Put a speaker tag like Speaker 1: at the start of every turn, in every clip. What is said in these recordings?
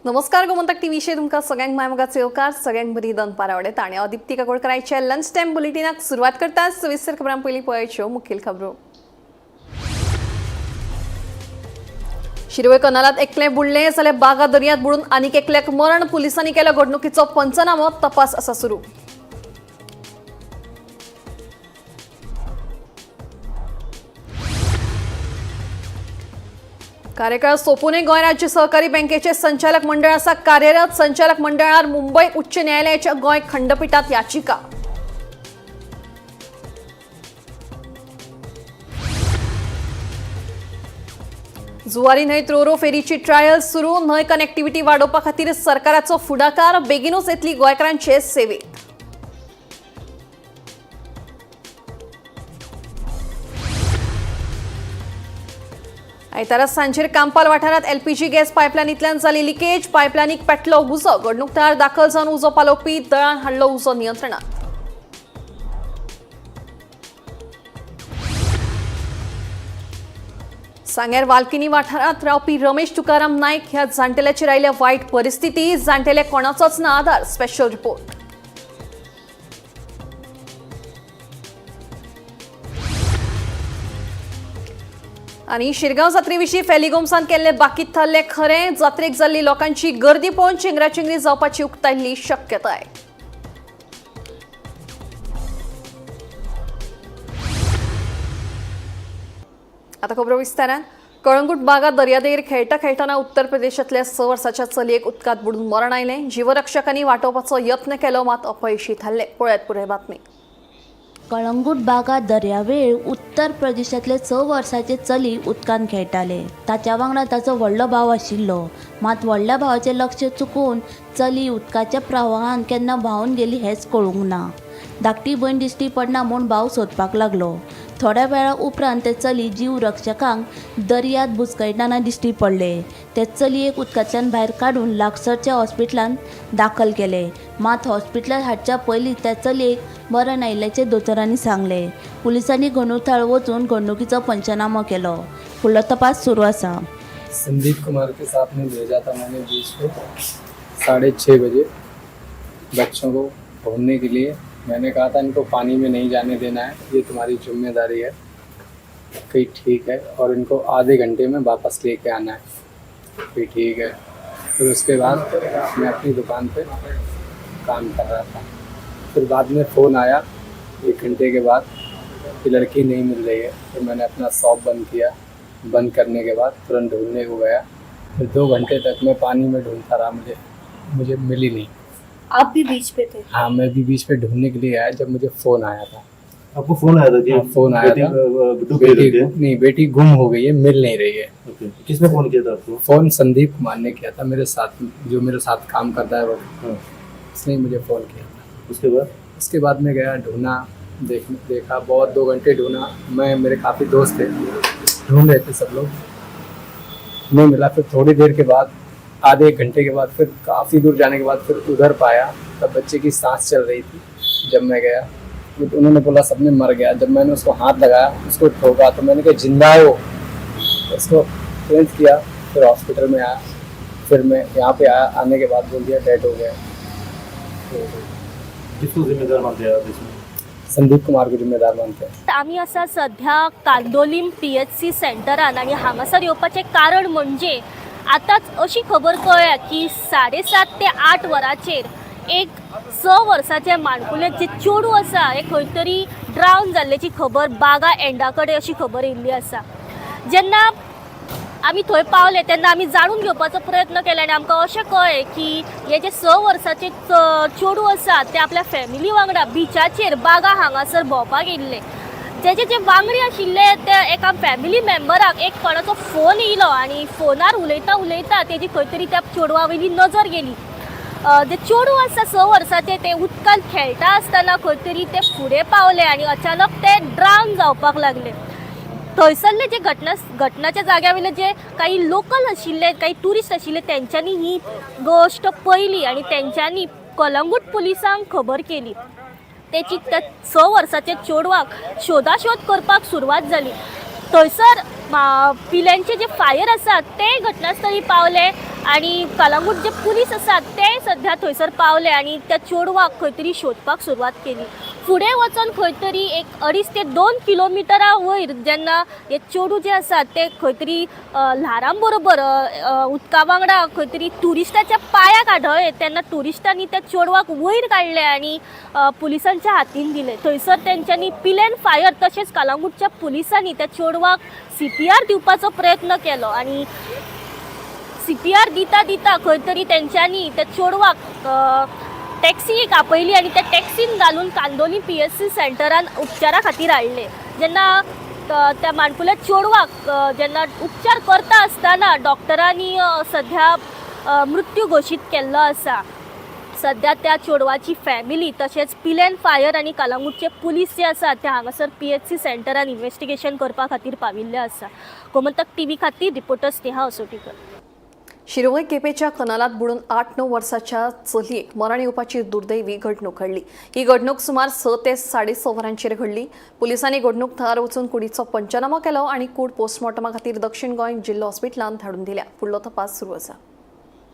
Speaker 1: नमस्कार, गोमंतक टीव्हीचेर तुमकां सगळ्यांक माय मोगाचो येवकार. सगळ्यांक बरी दनपार आवडटा आनी हांव दिप्ती काकोडकराच्या लंच टायम बुलेटिनाक सुरवात करता. सविस्तर खबरां पयलीं पळयाच्यो मुखेल खबरो. शिरवय कनालात एकलें बुडलें जाल्यार बागा दर्यांत बुडून आनीक एकल्याक मरण. पुलिसांनी केलो घडणुकीचो पंचनामो, तपास आसा सुरू. कार्यकाळ सोपूनय गोंय राज्य सहकारी बँकेचे संचालक मंडळ आसा कार्यरत. संचालक मंडळार मुंबय उच्च न्यायालयाच्या गोंय खंडपीठात याचिका. जुवारी न्हंयत रोरो फेरीची ट्रायल सुरू. न्हंय कनेक्टिव्हिटी वाडोवपा खातीर सरकाराचो फुडाकार. बेगीनूच येतली गोंयकारांचे सेवेत. आयतारा सांजेर कांपाल वाठारांत एलपीजी गॅस पायपलायनींतल्यान जाली लिकेज. पायपलायनीक पेटलो उजो. घडणूक थळार दाखल जावन उजो पालोवपी दळान हाडलो उजो नियंत्रणात. सांग्यार वालकिनी वाठारांत रावपी रमेश तुकाराम नायक ह्या जाण्टेल्याचेर आयल्या वायट परिस्थिती. जाण्टेल्या कोणाचोच ना आदार. Special report. आनी शिरगांव जात्रेविशीं फेली गोम्सान केल्ले बाकीत थारले खरें. जात्रेक जाल्ली लोकांची गर्दी पळोवन चेंगराचेंगरी जावपाची उक्तायल्ली शक्यताय. आता खबरो विस्तारान. कळंगूट बागा दर्यादेगेर खेळटा खेळटना उत्तर प्रदेशांतल्या 6 वर्साच्या चलयेक उदकांत बुडून मरण आयलें. जीवरक्षकांनी वाटोवपाचो यत्न केलो मात अपयशी थारले. पळयात पुराय बातमी.
Speaker 2: कळंगूट बागा दर्यावेळ उत्तर प्रदेशांतले 6 वर्साचे चली उदकांत खेळटाले. ताच्या वांगडा ताचो व्हडलो भाव आशिल्लो. मात व्हडल्या भावाचें लक्ष चुकून चली उदकाच्या प्रवाहान केन्ना व्हांवन गेली हेंच कळूंक ना. धाकटी भयण दिश्टी पडना म्हूण भाव सोदपाक लागलो. थोड्या वेळा उपरांत ते चली जीव रक्षकांक दर्यांत बुचकळटना दिश्टी पडले. ते चलयेक उदकांतल्यान भायर काडून लागसरच्या हॉस्पिटलांत दाखल केले. मात हॉस्पिटलांत हाडच्या पयलीं त्या चलयेक मरण आयिल्ल्याचें दोतोरांनी सांगलें. पुलिसांनी घडणूक थळ वचून घडणुकीचो पंचनामो केलो. फुडलो तपास सुरू आसा.
Speaker 3: संदीप कुमार के साथ में भेजा था मैंने बीच पे 6:30 बजे बच्चों को घूमने के लिए. मैंने कहा था इनको पानी में नहीं जाने देना है, ये तुम्हारी जिम्मेदारी है. कही ठीक है, और इनको आधे घंटे में वापस लेके आना है. कही ठीक है. फिर उसके बाद मैं अपनी दुकान पे काम कर रहा था. फिर बाद में फ़ोन आया 1 घंटे के बाद कि लड़की नहीं मिल रही है. फिर मैंने अपना शॉप बंद किया. बंद करने के बाद तुरंत ढूंढने को गया. फिर 2 घंटे तक मैं पानी में ढूंढता रहा, मुझे मुझे मिली नहीं.
Speaker 4: आप भी बीच पे थे?
Speaker 3: हाँ, मैं भी बीच पे ढूंढने के लिए आया जब मुझे फ़ोन आया था.
Speaker 5: आपको फोन आया था कि
Speaker 3: हाँ, फोन आया
Speaker 5: बेटी,
Speaker 3: था.
Speaker 5: डूब गई
Speaker 3: बेटी
Speaker 5: थी?
Speaker 3: नहीं, बेटी गुम हो गई है, मिल नहीं रही है.
Speaker 5: ओके, किसने फोन किया था आपको?
Speaker 3: फ़ोन संदीप कुमार ने किया था, मेरे साथ जो मेरे साथ काम करता है वो.
Speaker 5: हाँ।
Speaker 3: उसने ही मुझे फ़ोन किया था.
Speaker 5: उसके बाद?
Speaker 3: उसके बाद मैं गया, ढूंढा, देखा बहुत, 2 घंटे ढूंढा मैं. मेरे काफ़ी दोस्त थे, ढूंढ रहे थे सब लोग, नहीं मिला. फिर थोड़ी देर के बाद, आधे एक घंटे के बाद, फिर काफ़ी दूर जाने के बाद फिर उधर पाया. तब बच्चे की सांस चल रही थी जब मैं गया. तो उन्होंने बोला सबने मर गया. जब मैंने उसको हाथ लगाया, उसको ठोका, तो मैंने कहा जिंदा हो. उसको तुरंत किया, फिर हॉस्पिटल में आया. फिर मैं यहाँ पे आया. आने के बाद बोल दिया डेड हो गया. तो
Speaker 5: किसको जिम्मेदार मानते हैं आप इसमें?
Speaker 3: संदीप कुमार को जिम्मेदार मानते हैं.
Speaker 4: आमी आसा सध्या कांदोलीम PHC सेंटरान आनी हांगासर येवपाचें कारण म्हणजे आतांच अशी खबर कळ्ळ्या की 7:30 ते 8 वरांचेर एक 6 वर्साचें माणकुलें जें चेडूं आसा हें खंय तरी ड्रावन जाल्ल्याची खबर बागा एंडा कडेन अशी खबर येयल्ली आसा. जेन्ना आमी थंय पावले तेन्ना आमी जाणून घेवपाचो प्रयत्न केलो आनी आमकां अशें कळ्ळें की हें जें 6 वर्साचें चेडूं आसा तें आपल्या फॅमिली वांगडा बिचाचेर बागा हांगासर भोंवपाक येयल्लें. जेजे जे वांगडी आशिल्ले ते एका फॅमिली मेंबराक एक कोणाचो फोन येयलो आनी फोनार उलयता उलयता तेजी खंय तरी त्या चेडवा वयली नजर गेली. जें चेडूं आसा 6 वर्साचें तें उदकांत खेळटा आसतना खंय तरी तें फुडें पावलें आनी अचानक तें ड्रावन जावपाक लागलें. थंयसरले जे घटनाच्या जाग्या वयले जे काही लोकल आशिल्ले, काही ट्युरिस्ट आशिल्ले, तेंच्यांनी ही गोश्ट पळयली आनी तेंच्यांनी कलंगूट पुलिसांक खबर केली. तेची त्या 6 वर्साच्या चेडवाक शोदाशोद करपाक सुरवात जाली. थंयसर पिल्यांचे जे फायर आसा ते घटनास्थळी पावले. आनी कलंगूट जे पुलीस आसात ते सध्या थंयसर पावले आनी त्या चेडवाक खंय तरी शोदपाक सुरवात केली. फुडें वचोन खंय तरी एक 2.5 ते 2 किलोमिटरा वयर जेन्ना हे चेडूं जे आसा ते खंय तरी ल्हारां बरोबर उदका वांगडा खंय तरी ट्युरिस्टाच्या पांयाक आदळ्ळे तेन्ना ट्युरिस्टांनी त्या चेडवाक वयर काडले आनी पुलिसांच्या हातीन दिले. थंयसर तेंच्यांनी पिलेन फायर तशेंच कलंगूटच्या पुलिसांनी त्या चेडवाक CPR दिवपाचो प्रयत्न केलो आनी CPR दिता दिता खंय तरी तेंच्यांनी त्या चेडवाक टॅक्सी एक आपयली आनी त्या टॅक्सीन घालून कांदोली PHC सेंटरान उपचारा खातीर हाडले. जेन्ना त्या माणकुल्या चेडवाक जेन्ना उपचार करता आसतना डॉक्टरांनी सध्या मृत्यू घोशीत केल्लो आसा. सध्या त्या चेडवाची फॅमिली तशेंच पिलेन फायर आनी कलंगूटचे पुलीस जे आसात ते हांगासर PHC सेंटरान इन्वेस्टिगेशन करपा खातीर पाविल्ले आसा. गोमंतक टीव्ही खातीर रिपोर्टर स्नेहा असोटीकर.
Speaker 1: शिरवय केपेच्या कनालात बुडून 8-9 वर्साच्या चलयेक मरण येवपाची दुर्दैवी घडणूक घडली. ही घडणूक सुमार 6 ते 6:30 वरांचेर घडली. पुलिसांनी घडणूक थळार वचून कुडीचो पंचनामो केलो आनी कूड पोस्टमॉर्टमा खातीर दक्षिण गोंय जिल्लो हॉस्पिटलांत धाडून दिल्या. फुडलो तपास सुरू आसा.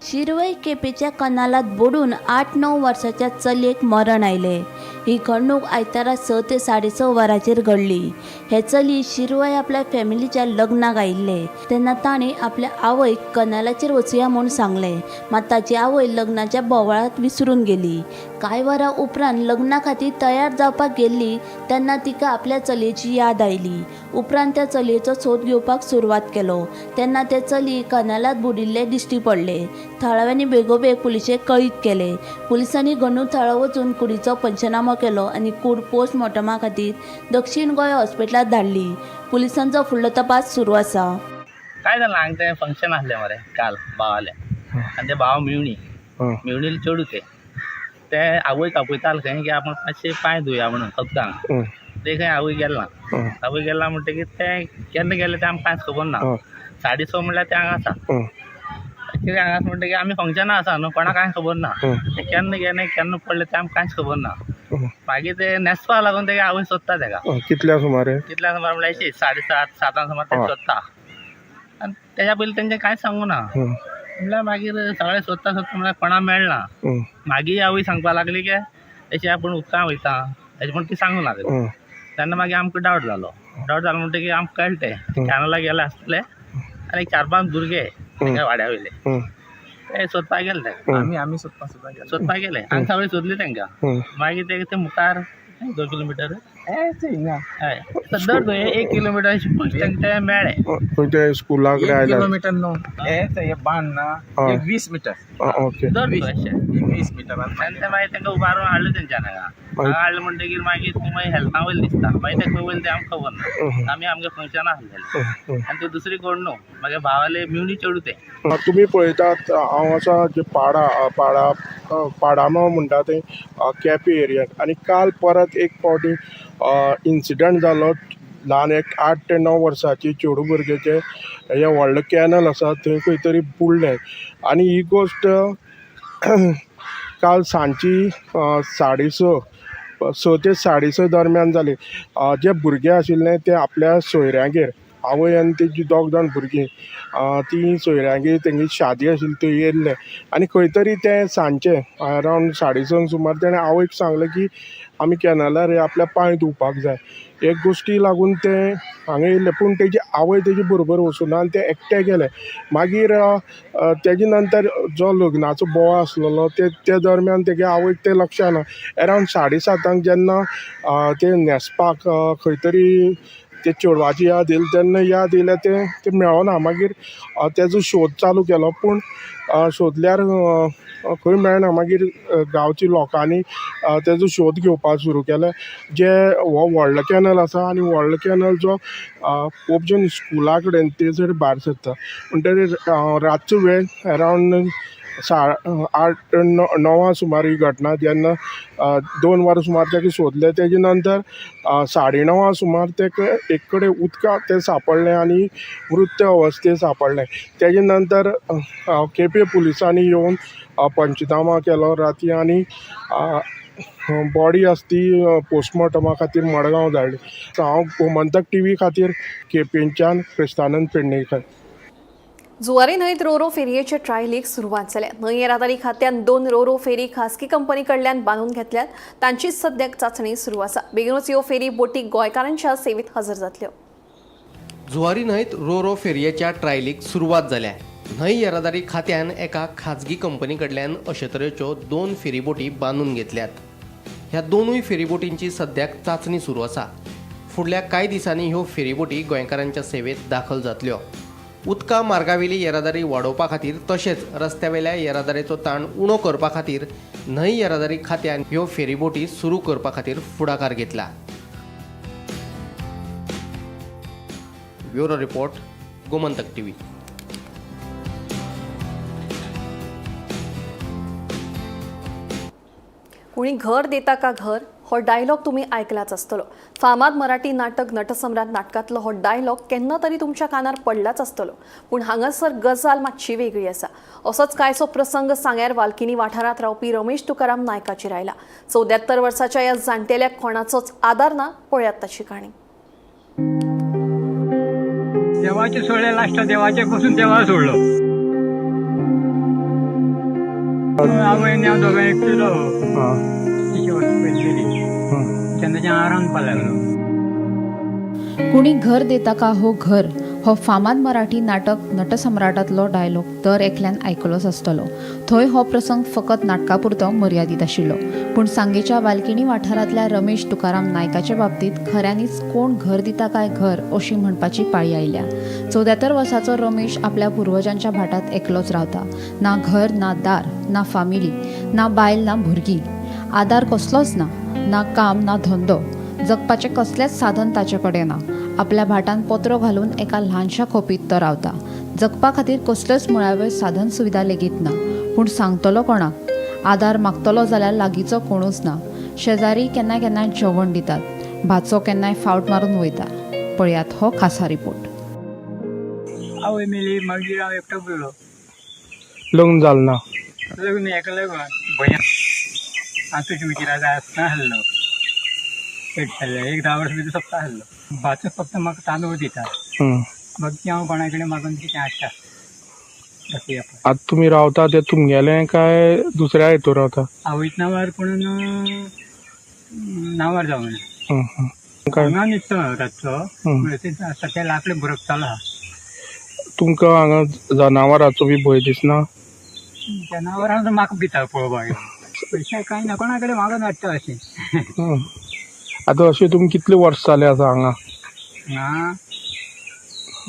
Speaker 2: शिरवय केपेच्या कनालात बुडून 8-9 वर्साच्या चलयेक मरण आयलें. ही घडणूक आयतारा 6 ते 6:30 वरांचेर घडली. हे चली शिरवय आपल्या फॅमिलीच्या लग्नाक आयिल्ले तेन्ना ताणें आपल्या आवयक कनालाचेर वचुया म्हूण सांगलें, मात ताची आवय लग्नाच्या बोवाळांत विसरून गेली. कांय वरां उपरांत लग्ना खातीर तयार जावपाक गेल्ली तेन्ना तिका आपल्या चलयेची याद आयली. उपरांत त्या चलयेचो सोद घेवपाक सुरवात केलो तेन्ना ते चली कनालात बुडिल्ले दिश्टी पडले. थळाव्यांनी बेगोबेग पुलिशेक कळीत केले. पुलिसांनी घडणूक थळार वचून कुडीचो पंचनामो केलो आनी कूड पोस्टमॉर्टमा खातीर दक्षिण गोंय हॉस्पिटलांत धाडली. पुलिसांचो फुडलो तपास सुरू आसा.
Speaker 6: काय जालें हांगा तें फंक्शन आसलें मरे काल भावालें आनी ते भाव मेवणी मेवणीले चेडूं तें ते आवयक आपयताले खंय की आपूण मातशें पांय धुया म्हणून उदकान. ते खंय आवय गेल ना. आवय गेल ना म्हणटकीर तें केन्ना गेलें तें आमकां कांयच खबर ना. 6:30 म्हणल्यार तें हांगा आसा. कितें हांगा आसा म्हणटकीर आमी फंक्शनां आसा न्हू, कोणाक कांय खबर ना. तें केन्ना गेलें केन्ना पडलें तें आमकां कांयच खबर ना. मागीर ते न्हेसपा लागून तेगे आवय सोदता तेका.
Speaker 7: कितल्या सुमारे?
Speaker 6: कितल्या सुमार म्हणल्यार अशी 7:30 सातां सुमार ते सोदता आनी तेज्या पयलीं तेंचें कांयच सांगू ना. म्हणल्यार मागीर सगळें सोदता सोदता म्हणल्यार कोणा मेळना. मागीर आवय सांगपा लागली की अशें आपूण उदकां वयता अशें म्हण ती सांगूंक लागली. तेन्ना मागीर आमकां डावट जालो. डावट जालो म्हणटकीर आमकां कळ्ळें तें कॅनला गेले आसतले आनी एक 4-5 भुरगे तेंगे वाड्या वयले ते सोदपाक गेले तेका.
Speaker 3: आमी सोदपाक
Speaker 6: सोदपाक गेले आनी सगळे सोदले तेंकां. मागीर ते मुखार 2 किलोमिटर हय दर थंय 1 किलोमिटर अशें पयस तेंकां ते मेळ्ळे.
Speaker 7: खंय ते स्कुला कडेन आयला?
Speaker 3: किलोमीटर न्हू हे बांद ना 20 मिटर.
Speaker 7: ओके.
Speaker 6: दर थंय अशें
Speaker 3: 20 मिटर.
Speaker 6: आनी ते मागीर तेंकां उबारून हाडले तेंच्यान हांगा. हांगा हाडले म्हणटकीर मागीर ते मागीर हेल्था वयले दिसता. मागीर ते खंय वयले तें आमकां खबर ना. आमी आमगे फंक्शनां आसलेलें आनी ते दुसरी कोण न्हू म्हागे भावाले मेवणी चेडूं तें.
Speaker 7: तुमी पळयतात हांव आसा जे पाडा पाडा पाडामाव म्हणटा ते केपे एरियाक. आनी काल परत एक फावटी इन्सिडंट जालो. ल्हान एक 8 ते 9 वर्सांची चेडूं भुरगेचें हें व्हडलें कॅनल आसा थंय खंय तरी बुडलें. आनी ही गोश्ट काल सांजची 6:30 6 ते 6:30 दरम्यान जाली. जे भुरगे आशिल्ले ते आपल्या सोयऱ्यांगेर, आवय आनी तेजी दोग जाण भुरगीं तीं सोयऱ्यांगेर तेंगे शादी आशिल्ली थंय येयल्ले. आनी खंय तरी ते सांजचे अरावंड 6:30 सुमार तेणें आवयक सांगलें की आमी कॅनलार हे आपल्या पांय धुवपाक जाय. एक गोश्टी लागून ते हांगा येयल्ले. पूण तेजी आवय तेजे बरोबर वचूना आनी ते एकटे गेले. मागीर तेजे नंतर जो लग्नाचो बोवाळ आसलेलो ते दरम्यान तेगे आवयक तें लक्षां ना. अरावंड 7:30 जेन्ना ते न्हेसपाक खंय तरी ते चेडवाची याद येयली तेन्ना याद येयल्या तें तें मेळना. मागीर तेजो शोध चालू केलो पूण शोधल्यार खंय मेळना. मागीर गांवच्या लोकांनी तेजो शोध घेवपाक सुरू केले. जे हो व्हडलो कॅनल आसा आनी व्हडलो कॅनल जो पोपजन स्कुला कडेन ते जर भायर सरता म्हणटकीर रातचो वेळ अरावंड 8:30 9 सुमार ही घटना जेन्ना 2 वरां सुमार ताका सोदलें. तेजे नंतर 9:30 सुमार ताका एक कडेन उदकांत तें सांपडलें आनी मृत अवस्थेंत सांपडलें. तेजे नंतर केपें पुलिसांनी येवन पंचनामा केलो राती आनी बॉडी आसा ती पोस्टमॉर्टमा खातीर मडगांव धाडली. हांव गोमंतक टीव्ही खातीर केपेंच्यान क्रिस्तानंद पेडणेकर.
Speaker 1: जुवारी न्हंयत रोरो फेरयेचे ट्रायलीक सुरवात जाल्या. न्हंय येरादारी खात्यान 2 रोरो फेरी खासगी कंपनी कडल्यान बांदून घेतल्यात. तांचीच सद्याक चांचणी सुरू आसा. बेगीनूच ह्यो फेरी बोटी गोंयकारांच्या सेवेत हजर जातल्यो.
Speaker 8: जुवारी न्हंयत रोरो फेरयेच्या ट्रायलीक सुरवात जाल्या. न्हंय येरादारी खात्यान एका खाजगी कंपनी कडल्यान अशे तरेच्यो 2 फेरीबोटी बांदून घेतल्यात. ह्या 2 फेरीबोटींची सद्याक चांचणी सुरू आसा. फुडल्या कांय दिसांनी ह्यो फेरीबोटी गोंयकारांच्या सेवेत दाखल जातल्यो. उदका मार्गावेली येरादारी वाडोवपा खातीर तशेंच रस्त्यावेल्या येरादारीचो ताण उणो करपा खातीर न्हंय येरादारी खात्यान ह्यो फेरीबोटी सुरू करपा खातीर फुडाकार घेतला. Bureau report, Gomantak TV.
Speaker 1: कोणी घर देता का घर हो डायलॉग तुम्ही आयकलाच आसतलो. फामाद मराठी नाटक नटसम्राट नाटकांतलो हो डायलॉग केन्ना तरी तुमच्या कानार पडलाच आसतलो. पूण हांगासर गजाल मातशी वेगळी आसा. असोच कांयसो प्रसंग सांग्यार वालकिनी वाठारांत रावपी रमेश तुकाराम नायकाचेर आयला. 74 वर्साच्या ह्या जाणटेल्याक कोणाचोच आदार ना. पळयात ताची काणी.
Speaker 9: देवाचे सोडले लास्ट देवाचे पसून देवा सोडलो. आवयन हांव दोगां एकटो तिचे वर्सां पयलीं गेली तेन्नाच्यान हांव रांदपाक लागलो.
Speaker 10: कुणी घर देता का हो घर हो फामाद मराठी नाटक नटसम्राटांतलो डायलॉग दर एकल्यान आयकलोच आसतलो. थंय हो प्रसंग फकत नाटका पुरतो मर्यादीत आशिल्लो. पूण सांगेच्या वालकिणी वाठारांतल्या रमेश तुकाराम नायकाचे बाबतींत खऱ्यांनीच कोण घर दिता काय घर अशी म्हणपाची पाळी आयल्या. 74 वर्साचो रमेश आपल्या पुर्वजांच्या भाटांत एकलोच रावता. ना घर, ना दार, ना फामिली, ना बायल, ना भुरगीं. आदार कसलोच ना, ना काम, ना धंदो. जगपाचें कसलेंच साधन ताचे कडेन ना. आपल्या भाटान पत्रो घालून एका ल्हानशा खोपीत तो रावता. जगपा खातीर कसल्योच मुळाव्यो साधन सुविधा लेगीत ना. पूण सांगतलो कोणाक? आदार मागतलो जाल्यार लागींचो कोणूच ना. शेजारी केन्ना केन्नाय जेवण दितात, भाचो केन्नाय फावट मारून वयता. पळयात हो खासा रिपोर्ट.
Speaker 9: आवय मेली मागीर हांव एकटो उरलो.
Speaker 7: लग्न जालें ना?
Speaker 9: लग्न एका लग्न भंय हांव तुजे विचाराक आसना आसलो. एक 10 वर्सां भितर सोंपता आसलो. भाचो फक्त म्हाका तांदूळ दिता, बाकी हांव कोणा कडेन मागून कितें हाडटा.
Speaker 7: आतां तुमी रावता ते तुमगेलें काय दुसऱ्या हितूर रावता?
Speaker 9: आवयच नांवार पुणून नांवार जावना. हांगा न्हिदता हांव रातचो. सद्या लाकडां भरप चालू आहा.
Speaker 7: तुमकां हांगा जनावरांचो बी भंय दिसना?
Speaker 9: जनावरां म्हाका भिता पळोवपाक. पयशे कांय ना, कोणा कडेन मागून हाडटा अशें.
Speaker 7: आतां अशें तुमी कितले वर्स जाले आसा हांगा?
Speaker 9: हांगा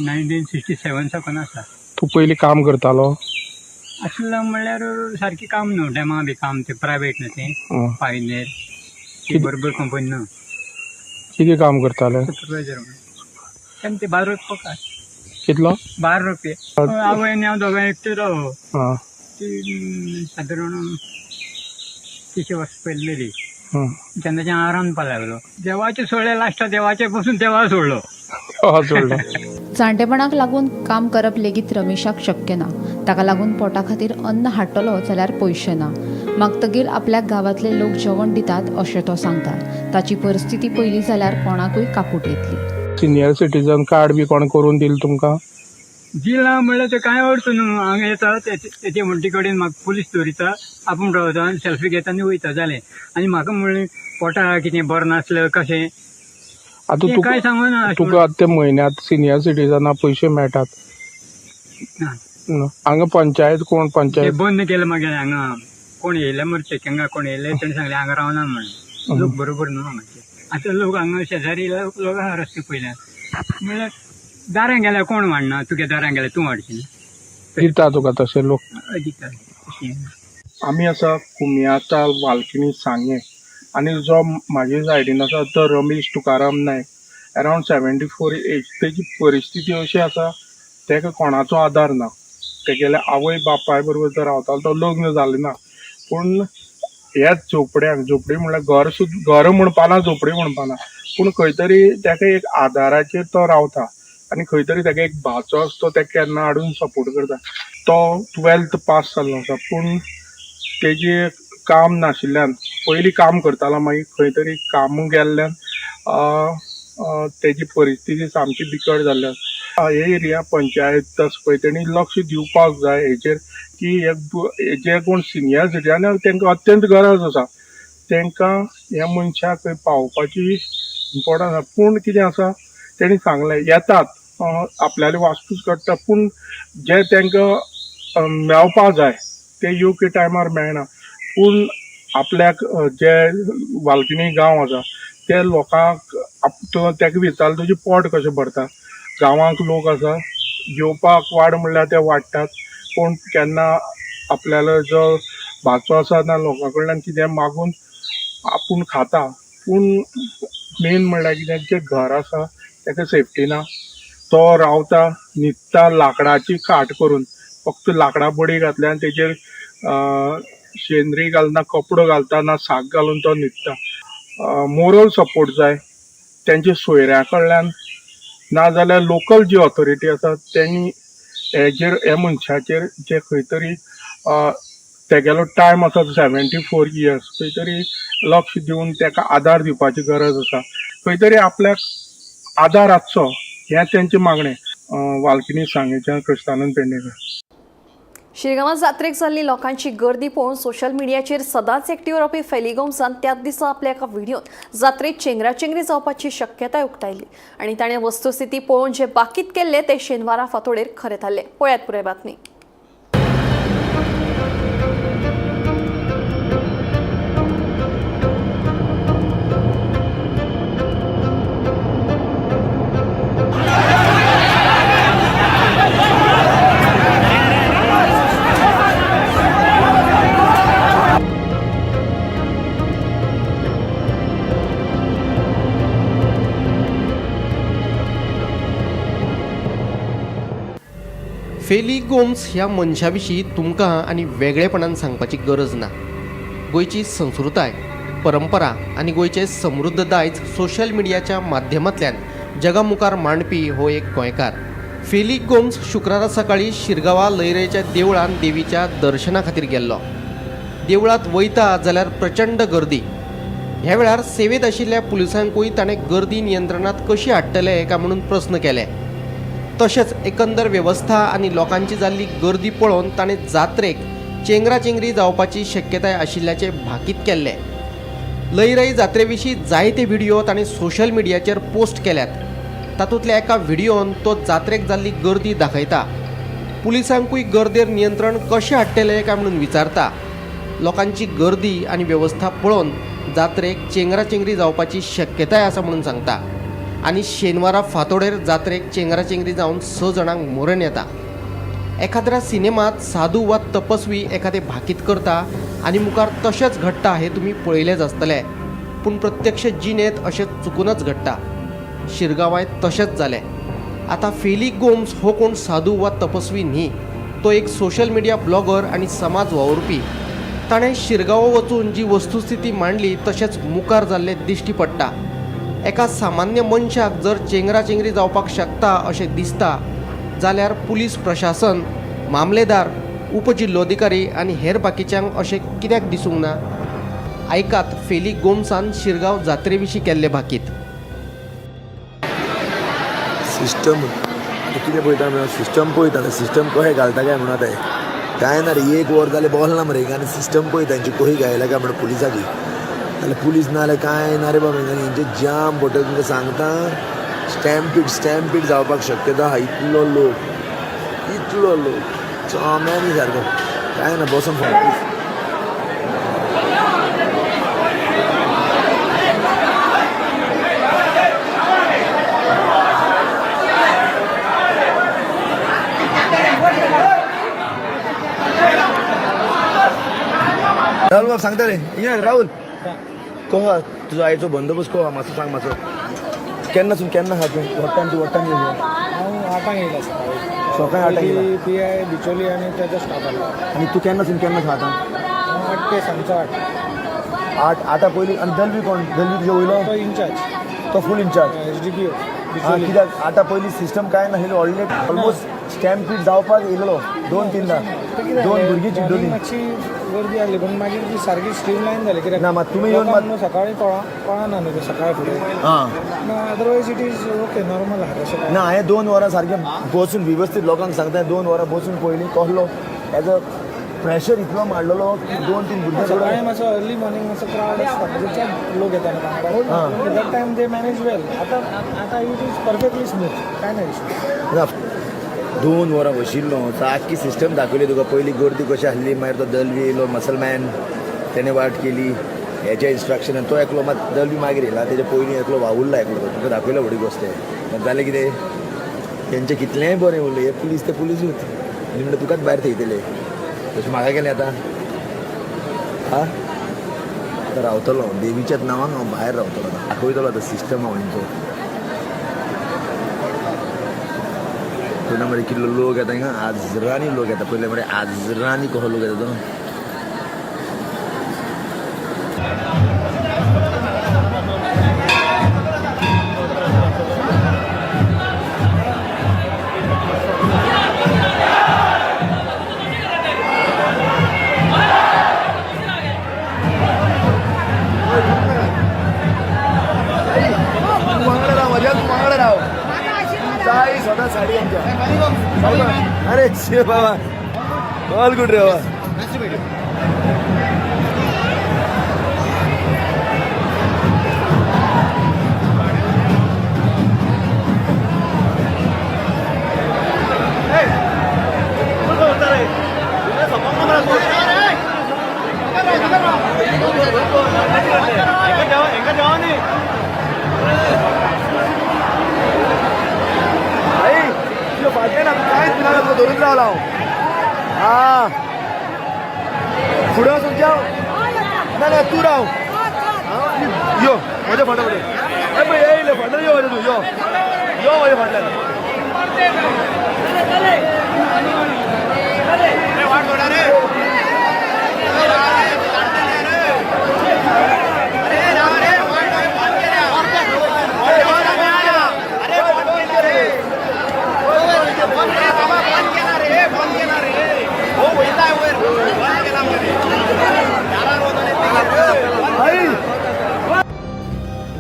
Speaker 9: 1967 साकून आसा.
Speaker 7: तूं पयलीं काम करतालो?
Speaker 9: आसलो म्हणल्यार सारकें काम न्हू, डॅमा बी काम तें प्रायवेट न्हू तें, पायनेर ती बरोबर कंपनी न्हू.
Speaker 7: कितें काम करताले?
Speaker 9: सुपरवायजर म्हणून. तेन्ना ते 12 रुपया पगार.
Speaker 7: कितलो?
Speaker 9: 12 रुपये. आवय आनी हांव दोगां एकटे राव. ती सादारण 30 वर्सां पयलीं गेली. तेन्नाच्यान हांव रांदपाक लागलो. देवाचे सोडले लास्ट देवाचे पसून देवा सोडलो.
Speaker 7: सोडलो.
Speaker 10: जाणटेपणाक लागून काम करप लेगीत रमेशाक शक्य ना. ताका लागून पोटा खातीर अन्न हाडटलो जाल्यार पयशे ना. मागतगीर आपल्या गांवांतले लोक जेवण दितात अशें तो सांगता. ताची परिस्थिती पळयली जाल्यार कोणाकूय काकूट येतली.
Speaker 7: सिनियर सिटीजन कार्ड बी कोण करून दिलें तुमकां?
Speaker 9: दिलां म्हणल्यार तें कांय अर्थ न्हू. हांगा येता तेचे म्हणटी कडेन म्हाका पुलीस दवरिता, आपूण रावता आनी सेल्फी घेता आनी वयता जालें. आनी म्हाका म्हणलें पोटा कितें बरें नासलें कशें
Speaker 7: आतां
Speaker 9: कांय सांगना.
Speaker 7: तुका आतां ते म्हयन्यांत सिनियर सिटीजना पयशे मेळटात? हांगा पंचायत कोण पंचायत
Speaker 9: बंद केलें मागीर. हांगा कोण येयले मरे चॅकिंगाक कोण येयले तेणें सांगलें हांगा रावना म्हणून. लोक बरोबर न्हू हांगाचे. आतां लोक हांगा शेजारी लोक आहा रस्ते पयल्यान म्हणल्यार दारां गेल्यार कोण वाडना, तुगे दारां गेल्यार तूं वाडशी
Speaker 7: दिता तुका तशे लोक?
Speaker 9: दिता.
Speaker 7: आमी आसा कुमियाताल वालकिणी सांगें आनी जो म्हाजे सायडीन आसा तो रमेश तुकाराम नायक, अरावंड 74 एज. तेजी परिस्थिती अशी आसा तेका कोणाचो आदार ना. तेगेल्या आवय बापाय बरोबर तो रावतालो, तो लग्न जालें ना. पूण ह्याच झोपड्यांक, झोपडी म्हणल्यार घर सुद्दां घर म्हणपाना, झोपडी म्हणपाना, पूण खंय तरी तेका एक आदाराचेर तो रावता आनी खंय तरी तेका एक भाचो आसा तो तेका केन्ना हाडून सपोर्ट करता. तो 12th पास जाल्लो आसा, पूण तेजें काम नाशिल्ल्यान पयलीं काम करतालो, मागीर खंय तरी काम गेल्ल्यान तेजी परिस्थिती सामकी बिकट जाल्ल्यान हे एरिया पंचायत आसा पळय तेणी लक्ष दिवपाक जाय हेचेर की हे जे कोण सिनियर सिटीजन तांकां अत्यंत गरज आसा, तांकां ह्या मनशाक थंय पावोवपाची इम्पोर्टन्स आसा. पूण कितें आसा, तेणी सांगलें येतात आपल्याली वासपूस करता, पूण जे तांकां मेळपा जाय ते योग्य टायमार मेळना. पूण आपल्याक जे वालकिणी गांव आसा ते लोकांक ताका विचारलें तुजें पोट कशें भरता, गांवांक लोक आसा जेवपाक वाड म्हणल्यार ते वाडटात, पूण केन्ना आपल्यालो जो भाचो आसा ना लोकां कडल्यान कितें मागून आपूण खाता. पूण मेन म्हणल्यार कितें, जें घर आसा ताका सेफ्टी ना. तो रावता न्हिदता लांकडाची खाट करून, फक्त लांकडां बडी घातल्या आनी तेजेर शेंदरी घालना, कपडो घालता ना साक घालून तो न्हिदता. मोरल सपोर्ट जाय तेंच्या सोयऱ्यां कडल्यान, नाजाल्यार लोकल जी ऑथॉरिटी आसा तेणी हेजेर ह्या मनशाचेर जे खंय तरी तेगेलो टायम आसा 74 इयर्स खंय तरी लक्ष दिवन ताका आदार दिवपाची गरज आसा. खंय तरी आपल्याक आदार आसचो हें तेंचें मागणें. वालकिनी सांगेच्यान कृष्णानंद पेडणेकर.
Speaker 1: शिरगांवां जात्रेक जाल्ली लोकांची गर्दी पळोवन सोशल मिडियाचेर सदांच एक्टिव्ह रावपी फेली गोम्सान त्याच दिसा आपल्या एका व्हिडियोत जात्रेत चेंगराचेंगरी जावपाची शक्यताय उक्तायली आनी ताणें वस्तुस्थिती पळोवन जे बाकीत केल्ले ते शेनवारा फांतोडेर खरें थारलें. पळयात पुराय बातमी.
Speaker 8: फेली गोम्स ह्या मनशा विशीं तुमकां आनी वेगळेपणान सांगपाची गरज ना. गोंयची संस्कृताय, परंपरा आनी गोंयचें समृद्ध दायज सोशल मिडियाच्या माध्यमांतल्यान जगा मुखार मांडपी हो एक गोंयकार. फेली गोम्स शुक्रारा सकाळीं शिरगांवा लयराईच्या देवळान देवीच्या दर्शना खातीर गेल्लो. देवळांत वयता जाल्यार प्रचंड गर्दी. ह्या वेळार सेवेंत आशिल्ल्या पुलिसांकूय ताणें गर्दी नियंत्रणांत कशी हाडटले काय म्हणून प्रस्न केले. तशेंच एकंदर वेवस्था आनी लोकांची जाल्ली गर्दी पळोवन ताणें जात्रेक चेंगराचेंगरी जावपाची शक्यताय आशिल्ल्याचें भाकीत केल्लें. लयराई जात्रे विशीं जायते व्हिडियो ताणें सोशल मिडियाचेर पोस्ट केल्यात. तातूंतल्या एका व्हिडियोन तो जात्रेक जाल्ली गर्दी दाखयता. पुलिसांकूय गर्देर नियंत्रण कशें हाडटले काय म्हणून विचारता. लोकांची गर्दी आनी वेवस्था पळोवन जात्रेक चेंगराचेंगरी जावपाची शक्यताय आसा म्हणून सांगता आनी शेनवारा फांतोडेर जात्रेक चेंगराचेंगरी जावन 6 जाणांक मरण येता. एखाद्र्या सिनेमात साधू वा तपस्वी एखादें भाकीत करता आनी मुखार तशेंच घडटा हें तुमी पळयलेंच आसतलें, पूण प्रत्यक्ष जिणेंत अशें चुकूनच घडटा. शिरगांवांय तशेंच जालें. आतां फेली गोम्स हो कोण साधू वा तपस्वी न्ही, तो एक सोशल मिडिया ब्लॉगर आनी समाज वावुरपी. ताणें शिरगांवा वचून जी वस्तुस्थिती मांडली तशेंच मुखार जाल्लें दिश्टी पडटा. एका सामान्य मनशाक जर चेंगराचेंगरी जावपाक शकता अशें दिसता जाल्यार पुलीस प्रशासन, मामलेदार, उपजिल्लोधिकारी आनी हेर बाकीच्यांक अशें कित्याक दिसूंक ना? आयकात फेली गोम्सान शिरगांव जात्रे विशीं केल्लें भाकीत.
Speaker 11: सिस्टम कितें पळयता म्हणल्यार सिस्टम पळयता, सिस्टम कशें घालता काय म्हणून आतां कांय ना रे, एक वर जालें बसला मरे आनी सिस्टम पळयता तेंची कशी घायला काय म्हणून पुलिसाची. जाल्यार पुलीस ना जाल्यार कांय ना रे बाबा, हेंचे जाम पडटा. तुमकां सांगता, स्टॅम्पीड जावपाक शक्यता आहा. इतलो लोक, इतलो लोक चोम्यांनी सारको कांय ना, बसोन फोन. राहुल बाब सांगता रे, ये राहुल कसो तुजो आयचो बंदोबस्त कसो मातसो सांग मातसो. केन्ना सून केन्ना आहा तूं? What time to what time?
Speaker 3: हांव 8 येयला
Speaker 11: सकाळी 8 येयला.
Speaker 3: पी I Bicholim आनी ताजो स्टाफ आसलो.
Speaker 11: आनी तूं केन्ना सून केन्ना खाता?
Speaker 3: 8 ते सांजचो 8.
Speaker 11: 8 आतां पयलीं. आनी दलवी कोण? दलवी तुजे वयलो?
Speaker 3: तो इन्चार्ज,
Speaker 11: तो फूल इन्चार्ज
Speaker 3: एसडीपीओ.
Speaker 11: हां, कित्याक आतां पयलीं सिस्टम कांय नाशिल्ली. ऑलरेडी ऑलमोस्ट स्टॅम्पीड जावपाक येयलेलो दोन तीनदा, दोन भुरगीं चिड्डुली.
Speaker 3: मातशी गर्दी आसली पूण मागीर ती सारकी स्ट्रीमलायन जाली कित्याक
Speaker 11: ना मात तुमी येवन मात
Speaker 3: लोकांक सकाळीं कळना न्हू ते सकाळ फुडें.
Speaker 11: आं
Speaker 3: ना, otherwise it is okay, normal आहा तशें कांय
Speaker 11: ना, हांवें 2 वरां सारकें बसून वेवस्थीत लोकांक सांगता, 2 वरां बसून पयलीं कहलो एज अ प्रेशर इतलो मारलेलो की 2-3 भुरगीं
Speaker 3: सकाळी मातसो अर्ली मॉर्निंग मातसो क्रावड आसता, म्हणजे चड लोक येता न्हू वांगडा, that time they manage well. आतां आतां it is perfectly smooth, कांय ना इशू.
Speaker 11: ना, 2 वरां बशिल्लो, सारकी सिस्टम दाखयली तुका. पयली गर्दी कशी आसली, मागीर तो दलवी येयलो मसलमॅन, तेणें वाट केली हेच्या इन्स्ट्रक्शनान. तो एकलो मात दलवी मागीर येयला, तेजे पयलीं एकलो वावुरला एकलो, तो तुका दाखयलो व्हडी गोश्ट. मात जालें कितें, तेंचें कितलेंय बरें उरलें, हे पुलीस ते पुलिसूच आनी म्हणटा तुकाच भायर थेयतले. तशें म्हाका केलें आतां. आं, आतां रावतलो देवीच्याच नांवान हांव भायर रावतलो, आतां दाखयतलो आतां सिस्टम हांव हेंचो. पयल्या मरे कितलो लोक येता हिंगा, आजरांनी लोक येता. पयले मरे आजरांनी कसो लोक येता तो. तूं वांगडा राव म्हज्या, तूं वांगडा राव. जाय सदां साडी आमच्या. अरे शे बाबा, ऑल गुड रे बाबा. आई तुझ्या फाटल्यान आमी कांयच भिना, तुका धरून रावला हांव. आं, फुडें वचून जाव ना ना, तूं राव. यो म्हज्या फाटल्या फुडें. ए पळय येयले फाटल्यान, यो म्हज्या, तूं यो यो म्हज्या फाटल्यान.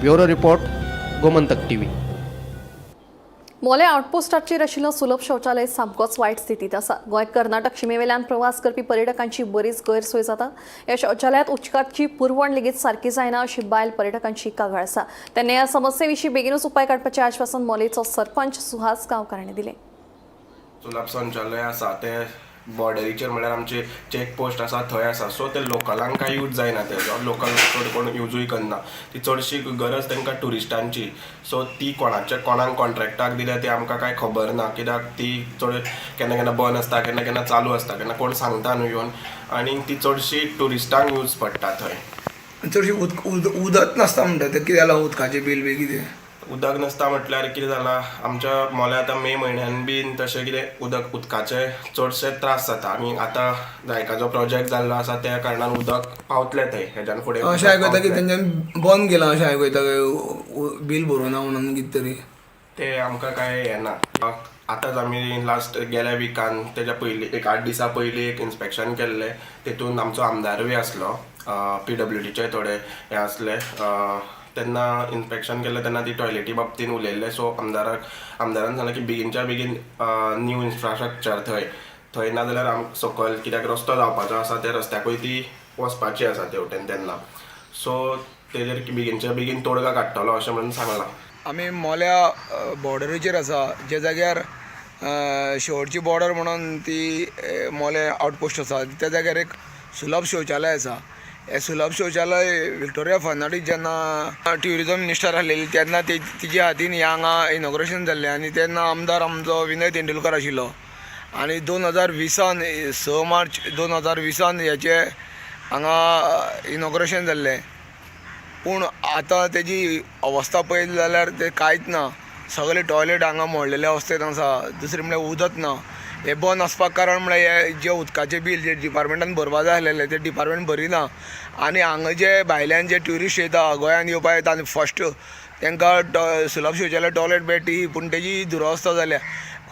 Speaker 8: Bureau report, Gomantak TV.
Speaker 1: Mollem आउटपोस्टाचेर आशिल्लो सुलभ शौचालय सामकोच वायट स्थितींत आसा. गोंय कर्नाटक शिमेवेल्यान प्रवास करपी पर्यटकांची बरीच गैरसोय जाता. ह्या शौचालयांत उदकाची पुरवण लेगीत सारकी जायना अशी बायल पर्यटकांची कागाळ आसा. तेन्ना ह्या समस्ये विशीं बेगीनूच उपाय काडपाचें आश्वासन मोलेचो सरपंच सुहास गांवकार हांणी दिलें.
Speaker 12: सुलभ शौचालय आसा ते बॉर्डरीचेर, म्हणल्यार आमचे चॅक पोस्ट आसा थंय आसा. सो ते लोकलांक कांय यूज जायना, ते लोकल चड कोण युजूय करना. ती चडशी गरज तांकां ट्युरिस्टांची. सो ती कोणाचे कोणाक कॉन्ट्रॅक्टाक दिल्या ती आमकां कांय खबर ना, कित्याक ती चड केन्ना केन्ना बंद आसता, केन्ना केन्ना चालू आसता, केन्ना कोण सांगता न्हू येवन. आनी ती चडशी ट्युरिस्टांक यूज पडटा थंय.
Speaker 13: चडशी उदक नासता म्हणटा ते, कितें जालां उदकाचें बील बी कितें?
Speaker 12: उदक नासता म्हटल्यार कितें जालां आमच्या मोल्या आतां मे म्हयन्यान बीन तशें कितें उदकाचे चडशे त्रास जाता. आनी आतां जायकाचो प्रोजेक्ट जाल्लो आसा त्या कारणान उदक पावतलें थंय हेज्यान फुडें.
Speaker 13: अशें आयकता की तेंच्यांनी बंद केलां, अशें आयकता बील भरूना म्हणून कितें तरी.
Speaker 12: ते आमकां कांय येना. आतांच आमी लास्ट गेल्या विकान तेज्या पयलीं एक 8 दिसां पयलीं एक इन्स्पेक्शन केल्लें, तेतून आमचो आमदारूय आसलो, PWDचे थोडे हे आसले. तेन्ना इन्स्पेक्शन केल्लें तेन्ना ती टॉयलेटी बाबतीन उलयल्ले. सो आमदारान सांगलें की बेगीनच्या बेगीन न्यू इन्फ्रास्ट्रक्चर थंय थंय ना जाल्यार आम सकयल कित्याक रस्तो जावपाचो आसा, त्या रस्त्याकूय ती वचपाची आसा तेवटेन तेन्ना. सो तेजेर बेगीनच्या बेगीन तोडगा काडटलो अशें म्हणून सांगलां.
Speaker 13: आमी मोल्या बॉर्डरीचेर आसा, ज्या जाग्यार शेवटची बॉर्डर म्हणून ती मोलें आउटपोस्ट आसा, त्या जाग्यार एक सुलभ शौचालय आसा. हें सुलभ शौचालय विक्टोरिया फर्नांडीस जेन्ना ट्युरिजम मिनिस्टर आसलेली तेन्ना तिच्या हातीन हें हांगा इनॉग्रेशन जाल्लें आनी तेन्ना आमदार आमचो विनय तेंडुलकर आशिल्लो. आनी 2020 6 मार्च 2020 हेचें हांगा इनॉग्रेशन जाल्लें. पूण आतां तेजी अवस्था पळयली जाल्यार तें कांयच ना. सगळे टॉयलेट हांगा मोडलेले अवस्थेंत आसा. दुसरें म्हणल्यार उदक ना. हें बंद आसपाक कारण म्हणल्यार हें जें उदकाचें बील जें डिपार्टमेंटान भरपा जाय आसलेलें तें डिपार्टमेंट भरिना. आनी हांगा जे भायल्यान जे ट्युरिस्ट येता, गोंयांत येवपाक येता आनी फस्ट तांकां सुलभ शौचालय टॉयलेट मेळटी, पूण तेजी दुरवस्था जाल्या.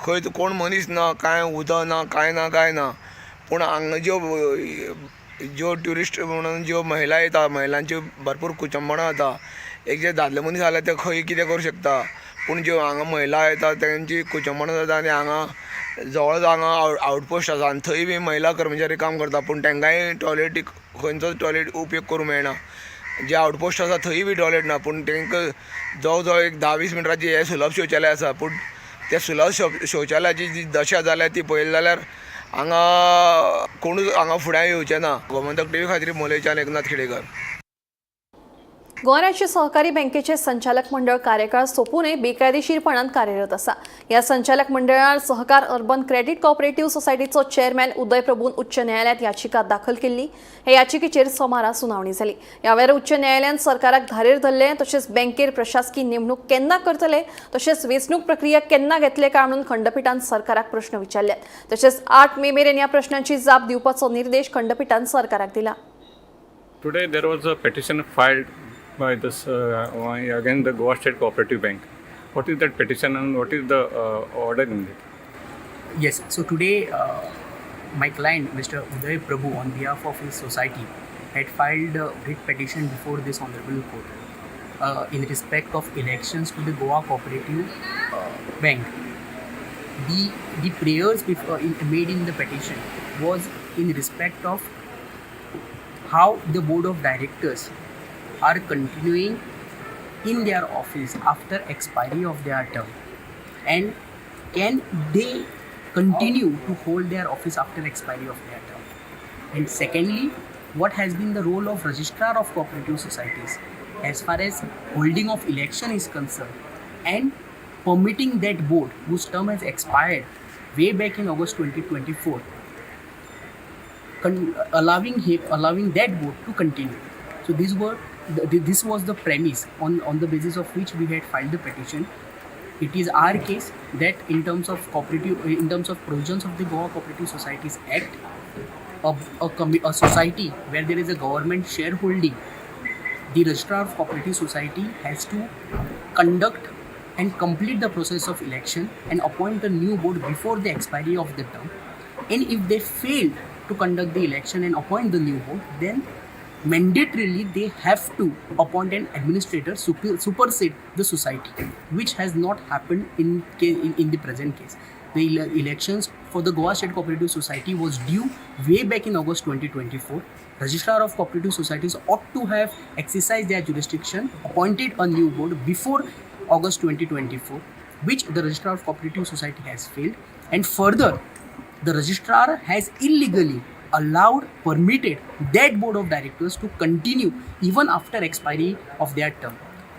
Speaker 13: खंयच कोण मनीस ना, कांय उदक ना, कांय ना, कांय ना. पूण हांगा ज्यो ज्यो ट्युरिस्ट म्हणून ज्यो महिला येता, महिलांची भरपूर कुचंबणां जाता. एक जे दादले मनीस जाल्यार ते खंय कितें करूं शकता, पूण ज्यो हांगा महिला येता तेंची कुचंबणां जाता. आनी हांगा जवळच हांगा आवटपोस्ट आसा आनी थंय बी महिला कर्मचारी काम करता, पूण तांकांय टॉयलेटीक खंयचोच टॉयलेट उपयोग करूंक मेळना. जे आवटपोस्ट आसा थंय बी टॉयलेट ना, पूण तांकां जवळ जवळ एक 10-20 मिनटांची हें सुलभ शौचालय आसा, पूण त्या सुलभ शौचालयाची जी दशा जाल्या ती पळयली जाल्यार हांगा कोणूच हांगा फुड्यान येवचें ना. गोमंतक टीव्ही खातीर मोलेच्यान एकनाथ खेडेकर.
Speaker 1: गोवा राज्य सहकारी बँकेचे संचालक मंडळ कार्यकाळ सोंपूनय बेकायदेशीरपणान कार्यरत आसा. ह्या संचालक मंडळान सहकार अर्बन क्रेडिट कॉपरेटिव्ह सोसायटीचो चेअरमॅन उदय प्रभून उच्च न्यायालयात याचिका दाखल केल्ली. हे याचिकेचेर सोमारा सुनावणी जाली. ह्या वेळार उच्च न्यायालयान सरकाराक धारेर धरले, तशेंच बँकेर प्रशासकी नेमणूक केन्ना करतले, तशेंच वेंचणूक प्रक्रिया केन्ना घेतले काय म्हणून खंडपिठान सरकाराक प्रश्न विचारल्यात. तशेंच 8 मे मेरेन ह्या प्रश्नांची जाप दिवपाचो निर्देश खंडपिठान सरकाराक दिला.
Speaker 14: Today there was a petition filed by this again the Goa State Cooperative Bank. What is that petition and what is the order in it?
Speaker 15: Yes, so today my client Mr. Uday Prabhu on behalf of his society had filed a writ petition before this honorable court in respect of elections to the Goa Cooperative Bank. The prayers made in the petition was in respect of how the board of directors are continuing in their office after expiry of their term, and can they continue to hold their office after expiry of their term. And secondly, what has been the role of registrar of cooperative societies as far as holding of election is concerned, and permitting that board whose term has expired way back in August 2024, allowing that board to continue. So these were this was the premise on the basis of which we had filed the petition. It is our case that in terms of provisions of the Goa Cooperative Societies Act, a society where there is a government shareholding, the registrar of cooperative society has to conduct and complete the process of election and appoint a new board before the expiry of the term. And if they fail to conduct the election and appoint the new board, then mandatorily they have to appoint an administrator supersede the society, which has not happened in the present case. The elections for the Goa State Cooperative Society was due way back in August 2024. Registrar of Cooperative Societies ought to have exercised their jurisdiction, appointed a new board before August 2024, which the Registrar of Cooperative Society has failed. And further, the registrar has illegally allowed, permitted that board of directors to continue even after expiry of their term.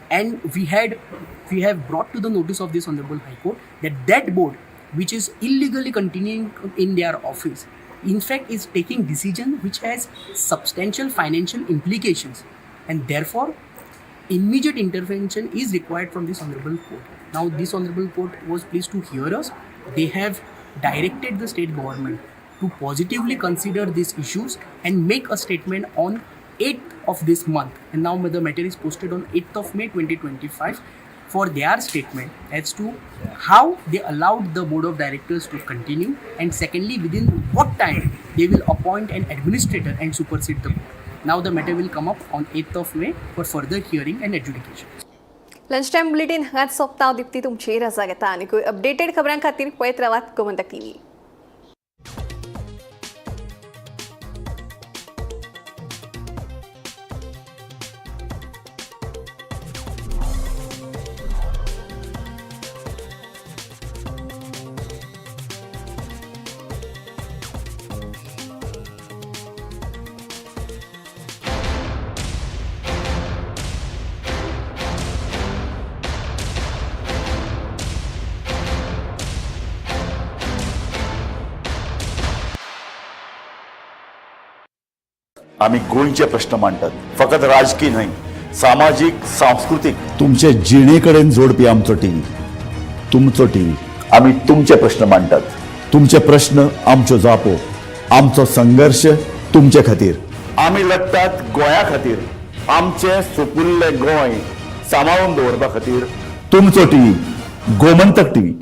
Speaker 15: And we have brought to the notice of this Honorable High Court that that board, which is illegally continuing in their office, in fact is taking decision which has substantial financial implications, and therefore immediate intervention is required from this Honorable Court. Now this Honorable Court was pleased to hear us. They have directed the state government to positively consider these issues and make a statement on 8th of this month. And now the matter is posted on 8th of May 2025 for their statement as to how they allowed the board of directors to continue, and secondly, within what time they will appoint an administrator and supersede the board. Now the matter will come up on 8th of May for further hearing and adjudication.
Speaker 1: Lunch time bulletin हांगाच सोंपता. हांव दीप्ती तुमची रजा घेता. आनीकूय updated खबरां खातीर पळयत रावात गोमंतक टीव्ही.
Speaker 16: आम्ही गोंयचे प्रश्न मांडटात, फकत राजकी न्हय, सामाजीक, सांस्कृतीक, तुमचे जिणे कडेन जोडपी आमचो टीव्ही, तुमचो टीव्ही. आम्ही तुमचे प्रश्न मांडटात, तुमचे प्रश्न आमच्यो जापो, आमचो संघर्श तुमचे खातीर. आमी लढटात गोंया खातीर, आमचें सुपुल्लें गोंय सांबाळून दवरपा खातीर. तुमचो टीव्ही, गोमंतक टीव्ही.